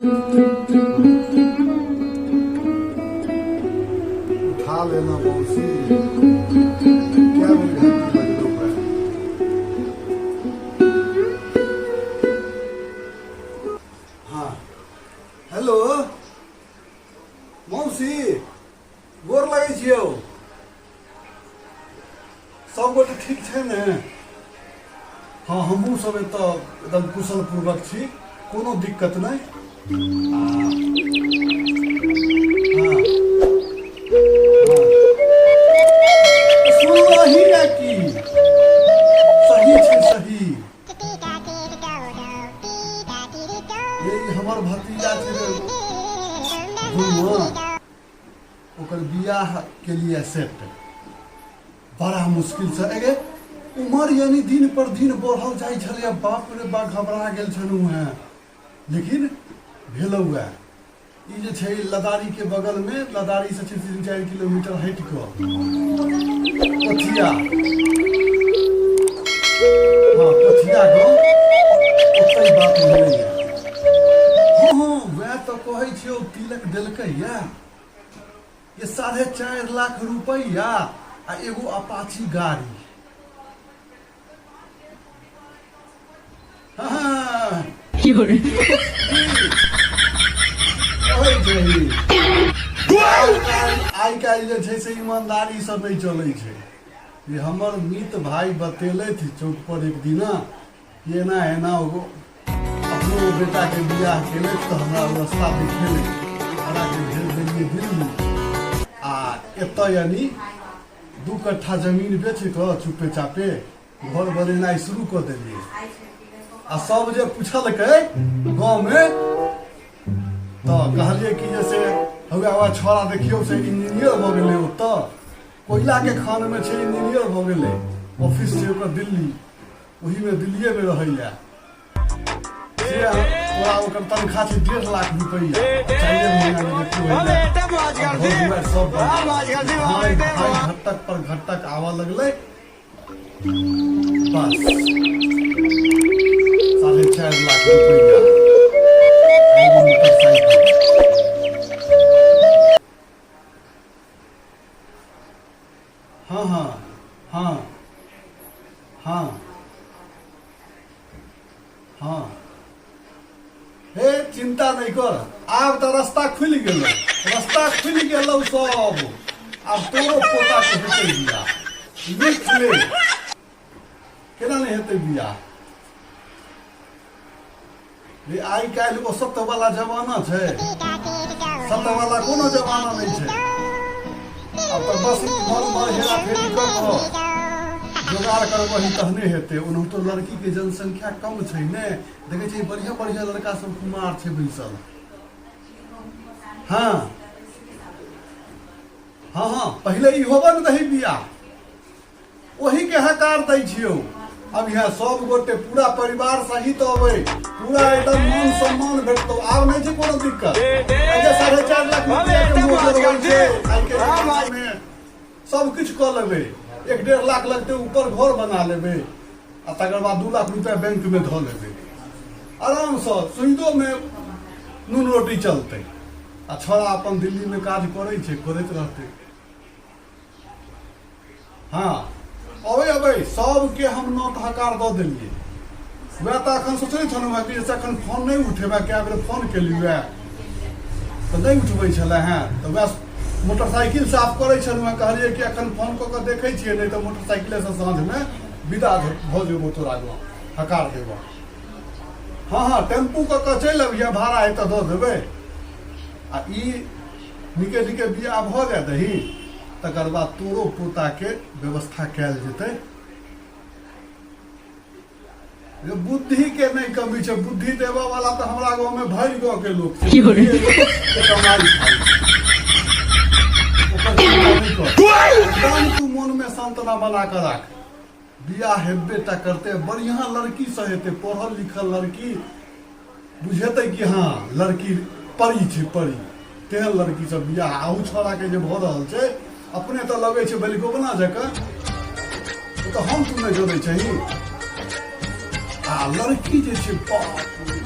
उठा लेना मौसी, क्या बेर घंटी बजलो है। हाँ हेलो मौसी, गोर लगै छियौ। सब गोटे ठीक छै ने? हँ, हमहूँ सब एतऽ एकदम कुशल पूर्वक छी, कोनो दिक्कत नहि। आ हँ हँ, सुनलही ने की सही छै? सही। ये हमर भतीजा छै रे गुरुआ, ओकर बियाह के लिए सेट बड़ा मुश्किल से एगे। उमर यानी दिन पर दिन बढ़ल जाइ छलै। बाप रे बा, घबरा गेल छलहुँ हेँ, लेकिन भेलहुँ वएह। ई जे छै लदारी के बगल में, लदारी से छै 3-4 किलोमीटर हटि कऽ कोठिया। हाँ, कोठिया गाँव, ओतहि बात भेलैए। हँ, वएह तऽ कहै छियौ, तिलक देलकैया ये 4.5 लाख रुपैआ आ एगो अपाची गाड़ी। हाँ, कहै छही, आइ काल्हि जे छै से ईमानदारी से नहि चलै छै। ये हमर मीत भाई बतेलथि चौक पर एक दिना कि एना एना ओ अपनो बेटाके बियाह केलथि, तऽ हमरा ओ रास्ता देखेलै। हमराके भेज देलियै दिल्ली आ एतऽ यानी 2 कट्ठा जमीन बेच कऽ चुपे चापे घर बनेनाइ शुरू कऽ देलियै। आ सब जे पुछलकै गाँवमे तऽ कहलियै कि जे से हौआ हौआ छौड़ा देखियौ से इंजीनियर भऽ गेलै, ओतऽ कोयलाके खानमे छै, इंजीनियर भऽ गेलै, ऑफिस छै ओकर दिल्ली, ओहीमे दिल्लीएमे रहैया से। तोरा ओकर तनखा छै 1.5 लाख रुपैआ। 4 महीनामे देखियौ घर दुआरि सब भाई भाई घटक पर घटक आबऽ लगलै। बस 4.5 लाख रुपैआ, एगो मोटरसाइकिल। हाँ, हे चिंता नहीं कर, आब तऽ रास्ता खुलि गेलौ, रास्ता खुलि गेलौ सब। आब तोरो पोता के हेतै बियाह, लिख ले। केना नहि हेतै बियाह रे? आइ काल्हि ओ सत्य वाला जमाना छै? सत्य वाला कोनो जमाना नहि छै। आब तऽ बस इम्हर उम्हर हेरा फेरी कऽ कऽ जोगाड़ करबही तहने हेतै। ओनाहितो लड़कीके जनसंख्या कम छै ने। देखै छियै, बढ़िआँ बढ़िआँ लड़का सब कुमार छै बैसल। हाँ, पहिले ई होबऽ ने दही बियाह, ओही के हकार दै छियौ। अब यहाँ सब गोटे पूरा परिवार सहित अबै, पूरा एकदम मान सम्मान भेटतौ। आब नहि छै कोनो दिक्कत। आइ 4.5 लाख रुपया के मोटर होइ छै आइ के जमाना मे, सब किछु कऽ लेबै। 1-1.5 लाख लगतै, ऊपर घर बना लेबै आ तकर बाद 2 लाख रुपया बैंक में धऽ लेबै। आरामसँ सुइदोमे नून रोटी चलतै। आ छोड़ा अपन दिल्लीमे काज करै छै, करैत रहतै। हँ, अबै अबै सबके हम नोत हकार दऽ देलियै। वएह तऽ एखन सोचने छलहुँ हेँ कि से एखन फोन नहि उठेबै। कए बेर फोन केली वएह तऽ नहि उठबै छलै हेँ, तऽ वएह मोटरसाइकिल साफ करै छलहुँ हेँ। कहलियै कि एखन फोन कऽ कऽ देखै छियै, नहि तऽ मोटरसाइकिलेसँ साँझमे विदा भऽ जेबो तोरा गाँव हकार देबऽ। हँ, टेम्पू कऽ कऽ चलि अबिहे, भाड़ा हेतै दऽ देबै। आ ई नीके नीके बियाह भऽ जाय दही, तकर बाद तोरो पोताके व्यवस्था कयल जेतै। ये बुद्धि के नहि कमी छै, बुद्धि देबऽ वाला तऽ हमरा गाँव में भरि गाँव के लोक छै। बुद्धिए के कमाई खाइ छै। ओकर चिंता नहि कर एकदम, तू मन में सांत्वना बना कऽ राख, बियाह हेबे टा करते। बढ़िया लड़की से हेतै, पढ़ल लिखल लड़की, बुझेतै कि हँ लड़की परी छै परी, तेहन लड़की सब बियाह। आहू छौड़ाके जे भऽ रहल छै, अपने तऽ लगै छै बलिगोबना जकाँ, ओ तऽ हम तू नहि जोड़ै छही। आ लड़की जे छै, बाप रे।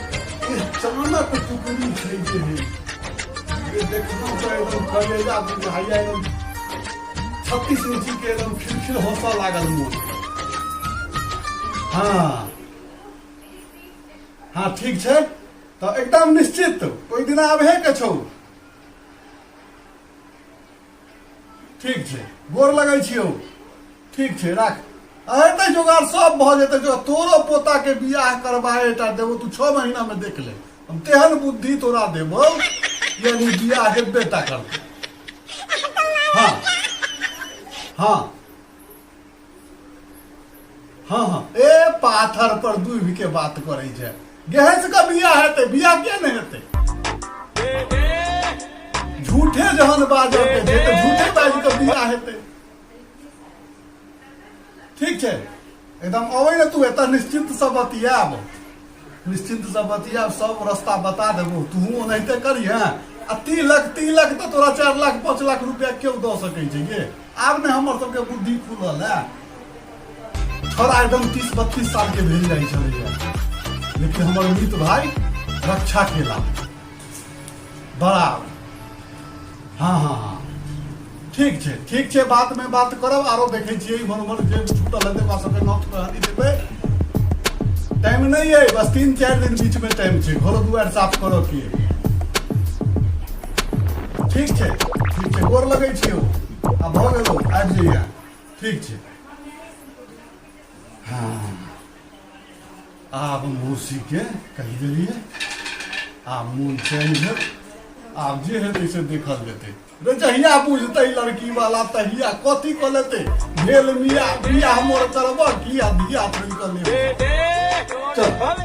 ई चानक टुकड़ी छै जे हे ये देखलहुँ तऽ एकदम कलेजा बुझाइया एकदम 36 इंची के एकदम खिलखिल हंसऽ लागल मोन। हँ हँ ठीक छै, तऽ एकदम निश्चित ओहि दिना आबहे के छौ। ठीक छै, गोर लगै छियौ। ठीक छै, राख। हेतै जोगाड़, सब भऽ जेतै जोगाड़। तोरो पोताके बियाह करबाए टा देबौ, तू 6 महीनामे देख ले, हम तेहन बुद्धि तोरा देबौ यानी बियाह हेबे टा करतै। हँ हँ हँ हँ, ए पाथर पर दूभि के बात करै छै। गेहस के बियाह हेतै, बियाह किया नहि हेतै? झूठे जहन बाजऽ के छै तऽ झूठे बाजि कऽ बियाह हेतै। ठीक छै, एकदम अबै ने तू एतऽ, निश्चिन्तसँ बतियाब, निश्चिन्तसँ बतियाब, सब रस्ता बता देबो। तूहूँ ओनाहिते करिहेँ। आ तिलक तिलक तऽ तोरा 4 लाख 5 लाख रुपया केओ दऽ सकै छै गे। आब ने हमर सबके बुद्धि खुलल है। छोड़ा एकदम 30-32 साल के भेल जाइ छलैया, लेकिन हमर मीत भाई रक्षा केला बड़ा। हँ हँ हँ, ठीक छै, ठीक छै, बादमे बात करब। आरो देखै छियै इम्हर उम्हर जे छूटल हेतै ओकरा सबके नौत कहानी देबै। टाइम नहि अइ, बस 3-4 दिन बीचमे टाइम छै, घरो दुआरि साफ करऽ के। ठीक छै, ठीक छै, गोर लगै छियौ। आ भऽ गेलौ, आबि जइहे। ठीक छै। हँ, आब मौसीके कहि देलियै, आब मोन चैन भेल। आब जे हेतै से देखल जेतै रे। जहिया बुझतै लड़की वाला तहिया कथी कऽ लेतै। भेल मिया बियाह मोर करब की आ धिया थोड़ि कऽ लेब। चल।